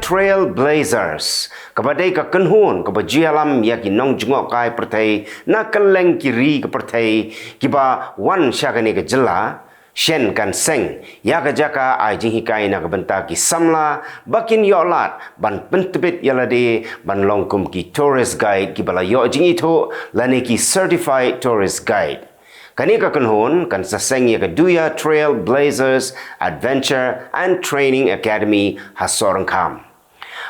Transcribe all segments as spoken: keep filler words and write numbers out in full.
Trailblazers, kaba dei ka kynhun kaba ju ïalam ïa ki nongjngohkai pyrthei na kylleng ki ri ka pyrthei kiba wan sha kane ka jylla, shen kan seng ïa ka jaka ai jinghikai na ka bynta ki samla ba kin ïoh lad ban pyntbit ïa lade ban long kum ki tourist guide kiba la ïoh jingithuh lane ki certified tourist guide. Kane ka kynhun kan sa seng ïa ka Dooyah Trailblazers Adventure and Training Academy ha Sohryngkham.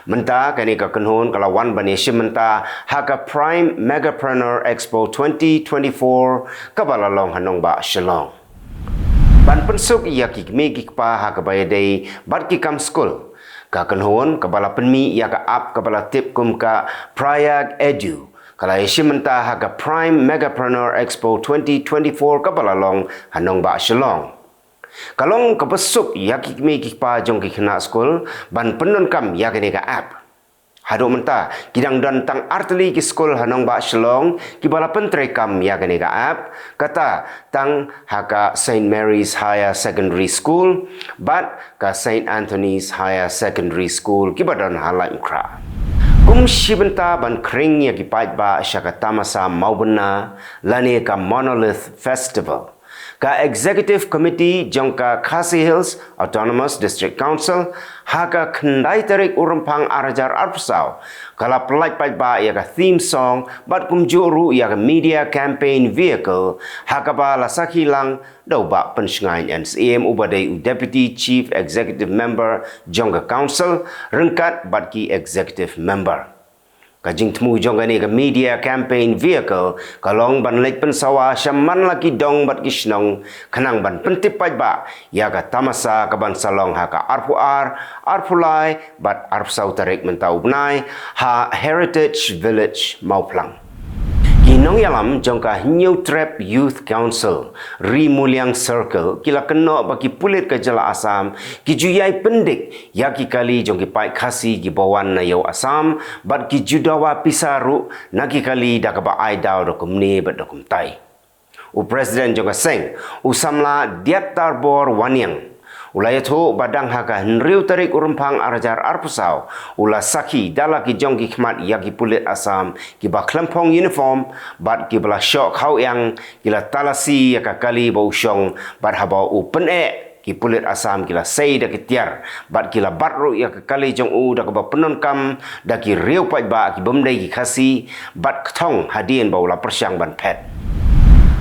Mynta kane ka kynhun ka la wan ban ïashim bynta ha ka Prime Megapreneur Expo twenty twenty-four kaba la long ha nongbah Shillong, ban pynsuk ïa ki kmie ki kpa ha kaba ïadei bad ki kam skul. Ka kynhun kaba la pynmih ïa ka app kaba la tip kum ka Prayag Edu ka la ïashim bynta ha ka Prime Megapreneur Expo twenty twenty-four kaba la long ha nongbah Shillong. Ka long kaba suk ïa ki kmie ki kpa jong ki khynnah skul ban pyndonkam ïa kane ka app. Haduh mynta ki dang don tang artylli ki skul ha nongbah Shillong kiba la pyntreikam ïa kane ka app, kata tang ha ka Saint Mary's Higher Secondary School bad ka Saint Anthony's Higher Secondary School kiba don ha Laitumkhrah. Kum shi bynta ban khring ïa ki paidbah sha ka Tamasa Mawbynna lane ka Monolith Festival, ka Executive Committee jong ka Khasi Hills Autonomous District Council ha ka khyndai tarik u Rymphang ar hajar arphew saw ka la pyllait paidbah ïa ka theme song bad kumjuh ruh ïa ka media campaign vehicle ha kaba la sakhi lang da u Bah Pynshngaiñ N Syiem uba dei u Deputy Chief Executive Member jong ka Council ryngkat bad ki Executive Member. Ka jingthmu jong kane ka media campaign vehicle ka long ban leit pynsawa sha man la ki dong bad ki shnong khnang ban pyntip paidbah ïa ka tamasa kaban sa long ha ka arphew ar, arphew lai bad arphew saw tarik mynta u bnai ha Heritage Village Mawphlang. Ki nongïalam jong ka Hynñiewtrep Youth Council, Ri Muliang Circle, ki la kynnoh ba ki pulit ka jylla Assam ki ju ïai pyndik ïa ki kali jong ki paid Khasi kiba wan na ïew Assam bad ki ju dawa pisa ruh na ki kali da kaba ai daw da kumne bad da kumtai. U President jong ka seng, u samla Diattarbor Wanniang, u la ïathuh ba dang ha ka hynriew tarik u Rymphang ar hajar arphew saw u la sakhi da la ki jong ki khmat ïa ki pulit Assam kiba khlem phong uniform bad kiba la shoh khawïang, ki la talasi ïa ka kali ba u shong bad haba u pyneh, ki pulit Assam ki la sei da ki tiar bad ki la bat ruh ïa ka kali jong u da kaba pyndonkam da ki riew paidbah kibym dei ki Khasi bad kthong hadien ba u la pyrshang ban phet.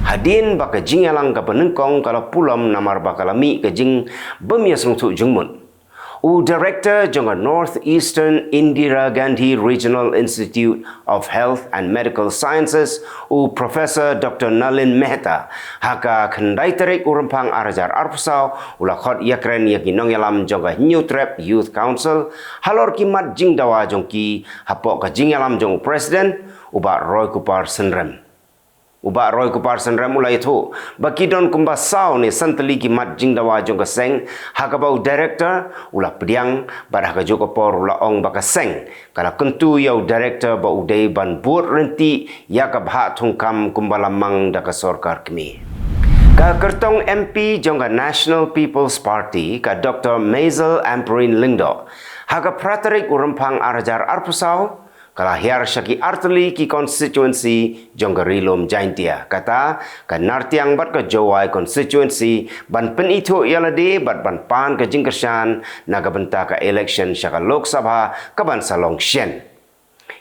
Hadien ba ka jingïalang kaba nyngkong ka la pulom namar ba ka la mih ka jingbym ïasngewthuh jingmut, u Director jong ka North Eastern Indira Gandhi Regional Institute of Health and Medical Sciences, u Professor Doctor Nalin Mehta, ha ka khyndai tarik u Rymphang ar hajar arphew saw u la khot ïakren ïa ki nongïalam jong ka Hynñiewtrep Youth Council halor ki mat jingdawa jong ki hapoh ka jingïalam jong u President, u Bah Roykupar Synrem. U Bah Roykupar Synrem u la ïathuh ba ki don kumba saw ne san tylli ki mat jingdawa jong ka seng ha kaba u Director u la pdiang bad ha kajuh ka por u la ong ba ka seng ka la kyntu ïa u Director ba u dei ban bud ryntih ïa ka bhah thungkam kumba la mang da ka sorkar kmie. Ka kyrtong M P jong ka National People's Party, ka Doctor Maisel Ampareen Lyngdoh, ha ka phra tarik u Rymphang ar hajar arphew saw ka la hiar sha ki artylli ki constituency jong ka Ri Lum Jaintia, kata ka Nartiang bad ka Jowai constituency, ban pynithuh ïa lade bad ban pan ka jingkyrshan na ka bynta ka election sha ka Lok Sabha kaban sa long shen.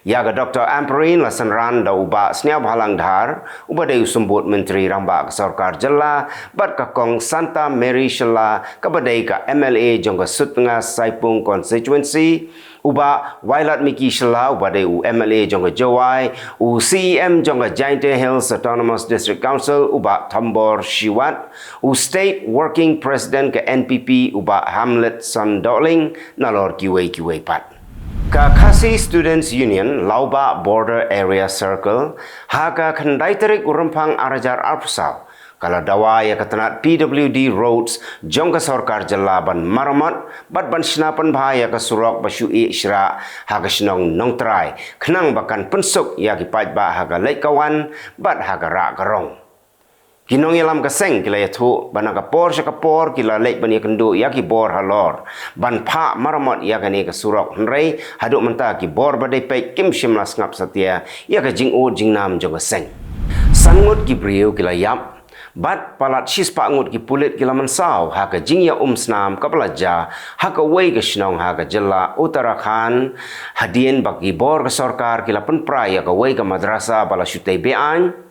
Ïa ka Doctor Ampareen la synran da u Bah Sniawbhalang Dhar, uba dei u Symbud Myntri Rangbah ka Sorkar Jylla, bad ka Kong Santa Mary Shylla, kaba dei ka M L A jong ka Sutnga Saipung constituency, u Bah Wailadmiki Shylla, uba dei u M L A jong ka Jowai, u C E M jong ka Jaintia Hills Autonomous District Council, u Bah Thombor Shiwat, u State Working President ka N P P, u Bah Hamletson Dohling, nalor kiwei kiwei pat. Ka Khasi Students Union, Laubah Border Area Circle, ha ka khyndai tarik u Rymphang ar hajar arphew saw, ka la dawa ïa ka tnat P W D Roads jong ka Sorkar Jylla ban maramot bad ban shna pynbha ïa ka surok ba shu ïeh shrah ha ka shnong Nongtrai, khnang ba kan pynsuk ïa ki paidbah ha ka leit ka wan bad ha ka rah ka rong. Ki nongïalam ka seng ki la ïathuh ba na ka por sha ka por ki la leit ban ïakynduh ïa ki bor halor ban phah maramot ïa kane ka surok, hynrei haduh mynta ki bor ba dei peit kim shym la sngap satia ïa ka jingud jingnam jong ka seng. San ngut ki briew ki la ïap bad palat shispah ngut ki pulit ki la mynsaw ha ka jingïaumsnam kaba la jia ha kawei ka shnong ha ka jylla Uttarakhand, hadien ba ki bor ka sorkar ki la pynpra ïa kawei ka madrasa ba la shu tei be-aiñ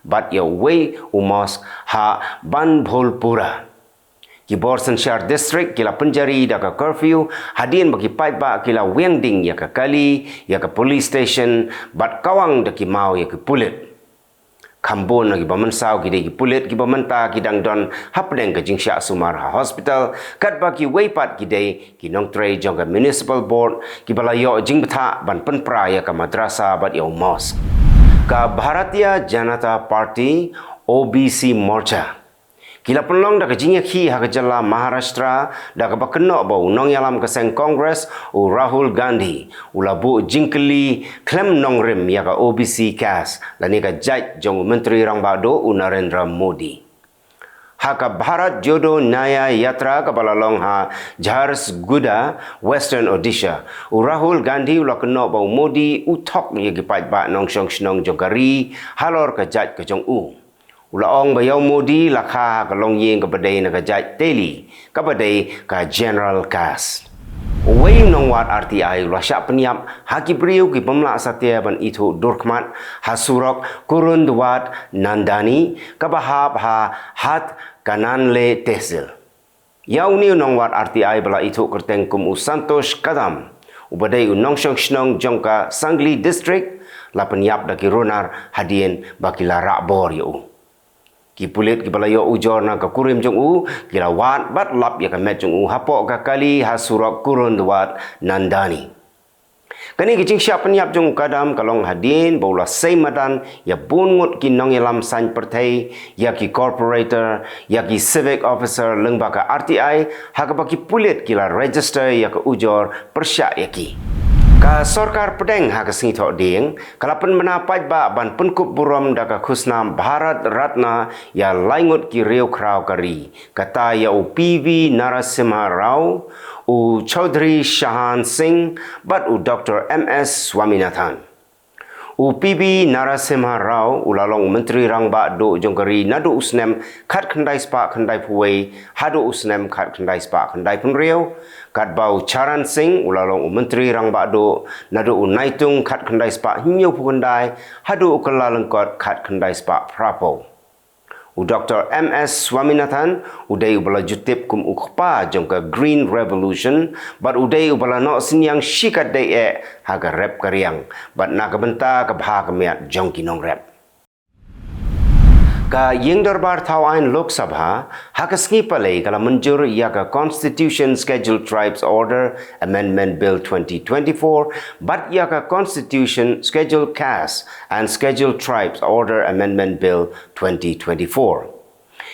bad ïa uwei u mosque ha Banbholpura. Ki bor synshar district ki la pynjari da ka curfew hadien ba ki paidbah ki la wiang ding ïa ka kali, ïa ka police station bad kawang da ki maw ïa ki pulit. Kham bun na kiba mynsaw ki dei ki pulit kiba mynta ki dang don hapdeng ka jingshah sumar ha hospital, katba kiwei pat ki dei ki nongtrei jong ka municipal board kiba la ïoh jingbthah ban pynpra ïa ka madrasa bad ïa u mosque. Ka Bharatiya Janata Party, O B C Morcha, ki la pynlong da ka jingïakhih ha ka jylla Maharashtra da kaba kynnoh ba u nongïalam ka seng Congress u Rahul Gandhi u la buh jingkylli khlem nongrim ïa ka O B C caste lane ka jait jong u Myntri Rangbah Duh u Narendra Modi. Ha ka Bharat Jodo Nyaya Yatra kaba la long ha Jharsuguda, Western Odisha, u Rahul Gandhi u la kynnoh ba u Modi u thok ïa ki paidbah nongshong shnong jong ka ri halor ka jait ka jong u. U la ong ba ïa u Modi la kha ha ka longïing kaba dei na ka jait Teli, kaba dei ka general caste. Uwei u nongwad R T I u la shah pynïap ha ki briew ki bym lah satia ban ithuh durkhmat ha surok Kurundwad Nandani kaba hap ha Hat Kananle Tehsil. Ïa une u nongwad R T I ba la ithuh kyrteng kum u Santosh Kadam, uba dei u nongshong shnong jong ka Sangli District, la pynïap da ki runar hadien ba ki la rah bor ïa u. Ki pulit kiba la ïoh ujor na ka kurim jong u ki la wad bad lap ïa ka met jong u hapoh ka kali ha surok Kurundwad Nandani. Kane ka jingshah pynïap jong u Kadam ka long hadien ba u la sei madan ïa bun ngut ki nongïalam saiñ pyrthei, ïa ki corporator, ïa ki civic officer lyngba ka R T I, ha kaba ki pulit ki la register ïa ka ujor pyrshah ïa ki. Ka sorkar pdeng ha ka sngi Thohdieng ka la pynbna paidbah ban pynkup burom da ka khusnam Bharat Ratna ïa lai ngut ki riewkhraw ka ri, kata ïa u P V Narasimha Rao, u Chaudhry Shahan Singh bad u Doctor M S Swaminathan. U P V Narasimha Rao u la long u Myntri Rangbah Duh jong ka ri naduh u snem khatkhyndai spah khyndai phew wei haduh u snem khatkhyndai spah khyndai phew hynriew, katba u Charan Singh u la long u Myntri Rangbah Duh naduh u Naitung khatkhyndai spah hynñiew phew khyndai haduh u Kyllalyngkot khatkhyndai spah phra phew. U Doctor M S Swaminathan u dei uba la ju tip kum u kpa jong ka Green Revolution bad u dei uba la noh synñiang shikatdei eh ha ka rep ka riang bad na ka bynta ka bha ka miat jong ki nongrep. Ka Ïing Dorbar Thaw Aiñ Lok Sabha ha ka sngi Palei ka la mynjur ïa ka Constitution Scheduled Tribes Order Amendment Bill twenty twenty-four bad ïa ka Constitution Scheduled Caste and Scheduled Tribes Order Amendment Bill twenty twenty-four.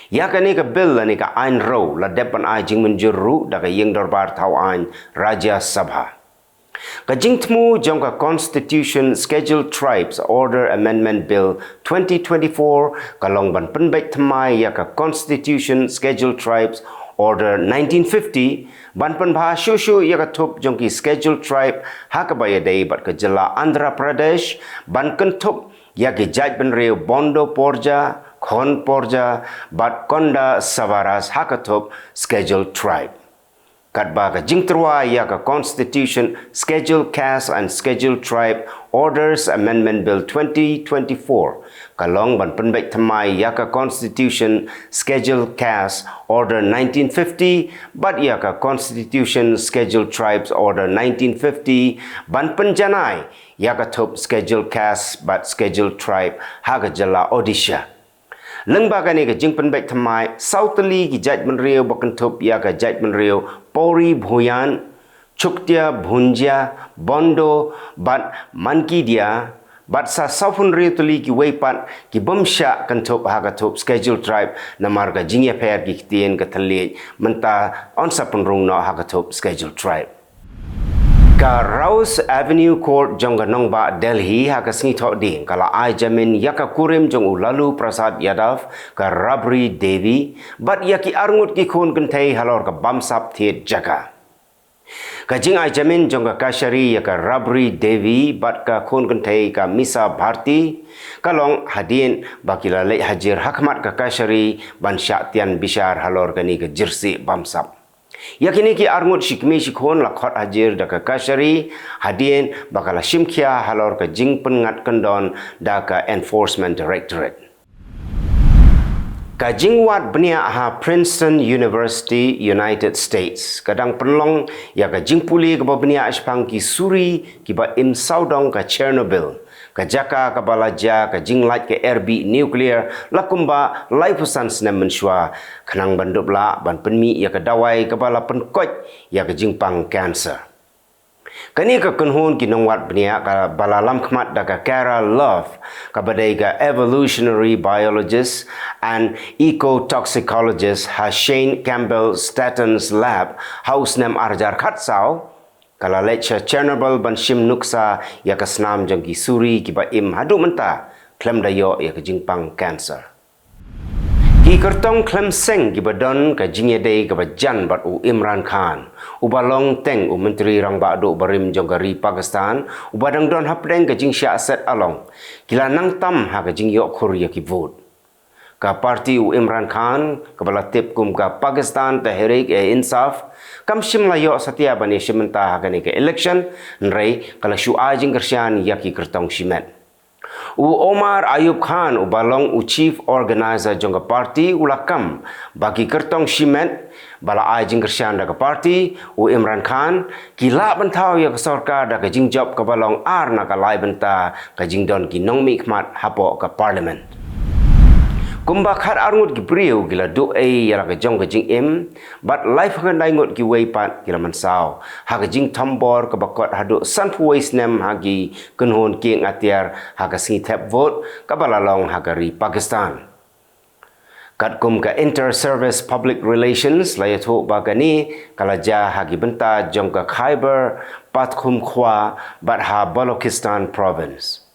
Ïa kane ka bill lane ka aiñ rew la dep ban ai jingmynjur ruh da ka Ïing Dorbar Thaw Aiñ Rajya Sabha. Ka jingthmu jong ka Constitution Scheduled Tribes Order Amendment Bill twenty twenty-four ka long ban pynbeit thymmai ïa ka Constitution Scheduled Tribes Order nineteen fifty, ban pynbha shuh shuh ïa ka thup jong ki Scheduled Tribe ha kaba ïadei bad ka jylla Andhra Pradesh, ban kynthup ïa ki jaitbynriew Bondo Porjja, Khon Porjja bad Konda Savaras ha ka thup Scheduled Tribe. Katba ka jingtyrwa ïa ka Constitution Scheduled Caste and Scheduled Tribe Orders Amendment Bill twenty twenty-four ka long ban pynbeit thymmai ïa ka Constitution Scheduled Caste Order nineteen fifty bad ïa ka Constitution Scheduled Tribes Order nineteen fifty ban pynjanai ïa ka thup Scheduled Caste bad Scheduled Tribe ha ka jylla Odisha. Lyngba kane ka jingpynbeit thymmai, saw tylli ki jaitbynriew ba kynthup ïa ka jaitbynriew Pori Bhuyan, Chuktia Bhunjia, Bondo bad Mankidia, bad sa saw phew hynriew tylli kiwei pat ki bym shah kynthup ha ka thup Scheduled Tribe namar ka jingïapher ki ktien ka thylliej, mynta yn sa pynrung noh ha ka thup Scheduled Tribe. Ka Rouse Avenue Court jong ka nongbah Delhi ha ka sngi Thohdieng ka la ai jamin ïa ka kurim jong u Lalu Prasad Yadav, ka Rabri Devi, bad ïa ki arngut ki khun kynthei halor ka bamsap thied jaka. Ka jingai jamin jong ka kashari ïa ka Rabri Devi bad ka khun kynthei ka Misa Bharti ka long hadien ba ki la leit hajir ha khmat ka kashari ban shah tian bishar halor kane ka jyrsieh bamsap. Ïa kine ki arngut shi kmie shi khun la khot hajir da ka kashari hadien ba ka la shim khia halor ka jingpynngat kyndon da ka Enforcement Directorate. Ka jingwad bniah ha Princeton University, United States, ka dang pynlong ïa ka jingpule kaba bniah shaphang ki suri kiba im sawdong ka Chernobyl, ka jaka kaba la jia ka jinglait ka erbih nuclear la kumba laiphew san snem mynshuwa, khnang ban dup lah ban pynmih ïa ka dawai kaba la pynkoit ïa ka jingpang cancer. Kane ka kynhun ki nongwad bniah kaba la lamkhmat da ka Kara Love, kaba dei ka evolutionary biologist and ecotoxicologists ha Shane Campbell Stanton's lab ha u snem ar hajar khatsaw, ka la leit sha Chernobyl ban shim nuksa ïa ka snam jong ki suri kiba im haduh mynta khlem da ïoh ïa ka jingpang cancer. Ki kyrtong khlem seng kiba don ka jingïadei kaba jan bad u Imran Khan, uba long teng u Myntri Rangbah Duh barim jong ka ri Pakistan, uba dang don hapdeng ka jingshah set along, ki la nang tam ha ka jingïoh khur ïa ki vote. Ka parti u Imran Khan, kaba la tip kum ka Pakistan Tehreek-e-Insaf, kam shym la ïoh satia ban ïashim bynta ha kane ka election, hynrei ka la shu ai jingkyrshan ïa ki kyrtong shimet. U Omar Ayub Khan, uba long u chief organizer jong ka parti, u la kam ba ki kyrtong shimet ba la ai jingkyrshan da ka parti u Imran Khan ki lah ban thaw ïa ka sorkar da ka jingjop kaba long ar na ka lai bynta ka jingdon ki nongmihkhmat hapoh ka parliament. Kumba khat arngut ki briew ki la duh ei ïa la ka jong ka jingim, bad laiphew khyndai ngut kiwei pat ki la mynsaw ha ka jingthombor kaba kot haduh sanphew wei snem ha ki kynhun kieng atiar ha ka sngi thep vote kaba la long ha ka ri Pakistan. Katkum ka Inter-Service Public Relations la ïathuh ba kane ka la jia ha ki bynta jong ka Khyber Pakhtunkhwa bad ha Balochistan Province.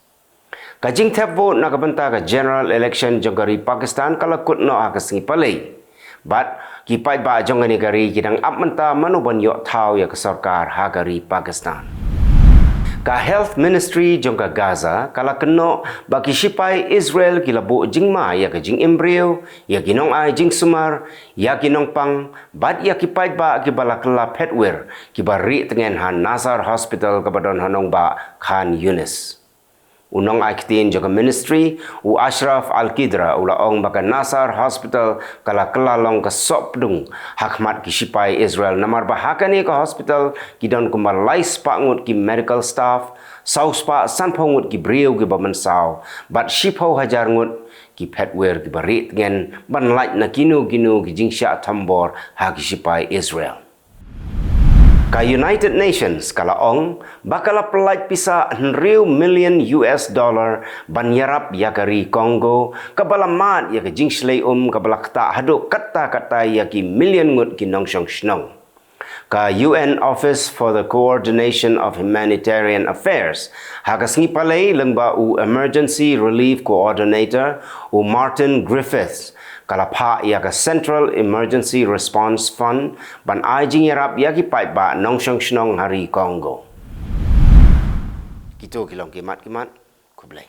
Ka jingthep vote na ka bynta ka general election jong ka ri Pakistan ka la kut noh ha ka sngi Palei. Bad ki paidbah jong kane ka ri ki dang ap mynta mano ban ïoh thaw ïa ka sorkar ha ka ri Pakistan. Ka Health Ministry jong ka Gaza ka la kynnoh ba ki shipai Israel ki la buh jingma ïa ka jingim briew, ïa ki nongai jingsumar, ïa ki nongpang, bad ïa ki paidbah kiba la kylla phetwir kiba rieh tngen ha Nasser Hospital kaba don ha nongbah Khan Younis. U nongai ktien jong ka ministry, u Ashraf Al-Qudra, u la ong ba ka Nasser Hospital ka la kylla long ka sohpdung ha khmat ki shipai Israel, namar ba ha kane ka hospital ki don kumba lai spah ngut ki medical staff, saw spah sanphew ngut ki briew kiba mynsaw, bad shiphew hajar ngut ki phetwir kiba rieh tngen ban lait na kino kino ki jingshah thombor ha ki shipai Israel. Ka United Nations ka la ong ba ka la pyllait pisa hynriew million U S dollar ban ïarap ïa ka ri Congo, kaba la mad ïa ka jingshlei um kaba la ktah haduh katta katta ïa ki million ngut ki nongshong shnong. Ka U N Office for the Coordination of Humanitarian Affairs, ha ka sngi Palei lyngba u Emergency Relief Coordinator, u Martin Griffiths, ka la phah ïa ka Central Emergency Response Fund ban ai jingïarap ïa ki paidbah nongshong shnong ha ri Congo. Kito ki long ki mat ki mat, khublei.